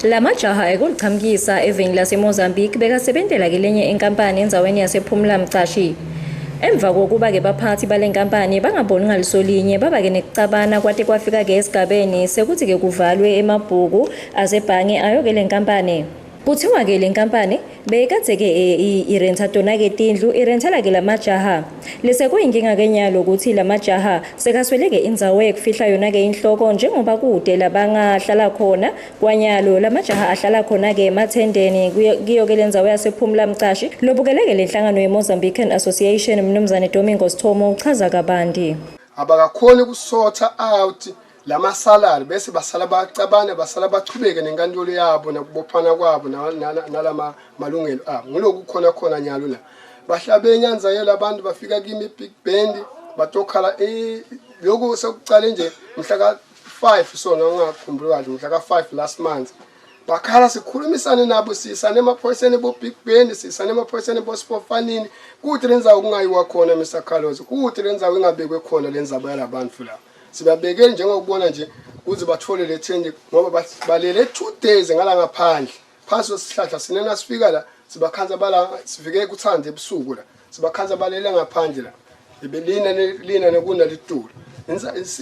Lamajaha ekulichamukisa eveni laseMozambique bekasebentela kelenye inkampani endzaweni yasePhumla Mcashi. Emva kokuba-ke baphathi bale nkampani bangaboni ngalisolinye baba-ke nekucabana kwate kwafika-ke esigabeni sekuthi-ke kuvalwe emabhuku asebhange ayo-ke le nkampani. Kuthiwa-ke le nkampani beyikadze-ke eh, irentha tona-ke tindlu irentela-ke lamajaha. Lesekuyinkinga-ke nyalo ukuthi lamajaha sekasweleke indzawo yekufihla yona-ke inhloko njengoba kude labangahlala khona kwanyalo lamajaha ahlala khona-ke emathendeni kuyo-ke le ndzawo yasephumla mcashi lobukeleke le nhlangano ye-Mozambican Association Mnumzane Domingos Thomo uchaza kabanti. Abakakhoni kusotha out lama salary bese basala bacabana basala bachubeke nenkantolo yabo nakubophana kwabo nalama malungelo abo nguloku khona khona nyalo la bahlabe inyanza yela abantu bafika kimi big band batokhala eh lokhu sekucale nje mhla ka 5 sona ungakhumbuli kahle mhla ka 5 last month bakhala sikhulumisane nabo sisane emaphoyiseni bo-big band sisane emaphoyiseni bosipofanini kude le ndzawo kungayiwa khona Mr Carlos kude le ndzawo ingabekwe khona le ndzaba yalabantu la sibabekele njengokubona nje kuze bathole le thende ngoba balele 2 days ngala ngaphandle phansi kwesihlahla sinena sifika la sibakhanza bala sifike kuthande ebusuku la sibakhanza balele ngaphandle la ibelina lina nekuna litulu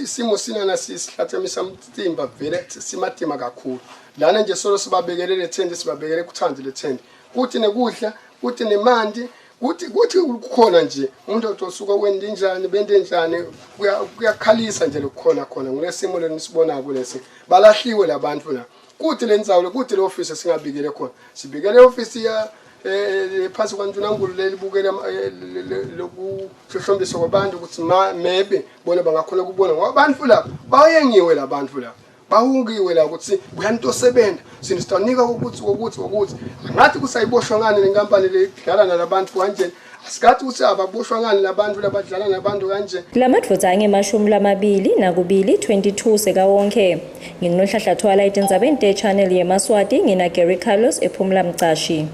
isimo sinana sisihlathamisa umtimba vele simatima kakhulu lana nje solo sibabekele le thende sibabekele kuthande le thende kuthi nekudla kuthi nemanti kuthi kuthi kukhona nje umuntu otosuka wende njani bende njani kuyakhalisa nje lokukhona khona ngulesimo lenisibonako lesi balahliwe labantu la kuthi le ndzawo kuthi le office singabikele khona sibikele office ya eh, phansi kwantunankulu lelibukele eh, lokuhlohlombiswa kwabantu ukuthi maybe bona bangakhona ukubona ngoba abantu lapha bayengiwe labantu lapha bawukiwe la ukuthi buyantosebenza sini sitanika ukuthi ukuthi ukuthi ngathi kusayiboshwa ngani le nkampani le idlala nalabantu kanje asikathi ukuthi ababoshwa ngani labantu labadlala nabantu kanje Lamadvodza angemashumi lamabili nakubili 22 sekawonke. NginguNonhlanhla Thwala etindzabeni te-channel yeMaswati ngina Gary Carlos ephumla mcashi.